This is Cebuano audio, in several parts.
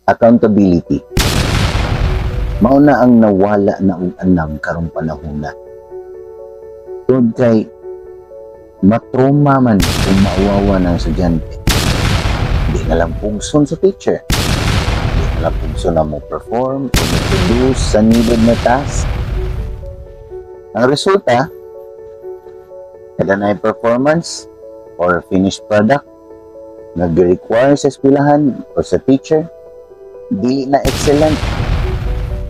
Accountability. Mao na ang nawala na og anam karong panahon na. Tungod kay matrauma man kung mauwawa ng estudyante. Hindi na lang pugson sa teacher. Hindi na lang pugson na mo perform o mo produce sa needed na task. Ang resulta, kada na performance or finished product nag-require sa eskwelahan o sa teacher, di na excellent.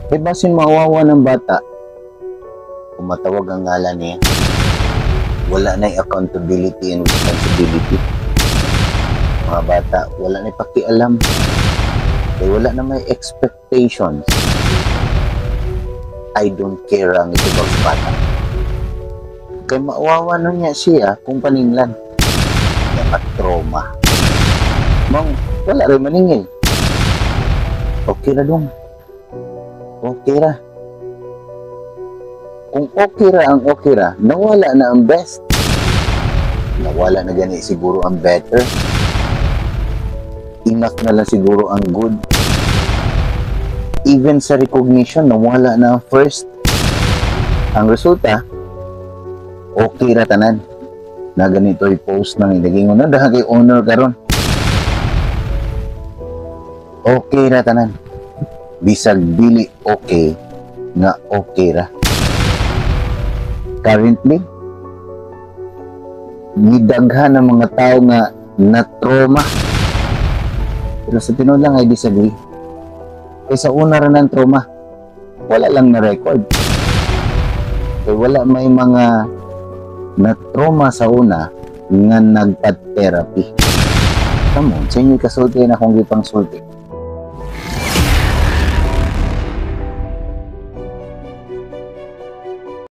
Kay basin mawawa ng bata, kung matawag ang ngalan niya, wala na accountability and responsibility. Mga bata, wala na pakialam. Kay wala na may expectations. "I don't care" ang itubag sa bata. Kay maawawa na niya siya kung paninglan. Kaya matrauma. Mong, wala rin maningil. Okay ra dong. Okay ra. Kung okay ra ang okay ra, nawala na ang best. Nawala na gani siguro ang better. Enough na lang siguro ang good. Even sa recognition, nawala na ang first. Ang resulta, okay ra tanan. Na ganito i-post ng naging na dahil kay honor karon. Okay ra tanan. Bisag dili okay nga okay ra. Currently, nidaghan ng mga tao nga na-trauma. Pero sa tinuod lang, I disagree. Kay sa una ra ng trauma, wala lang na record. Kay wala may mga na-trauma sa una nga nagpa-therapy. Come on, sa inyo kasulti na akong gipang sulti.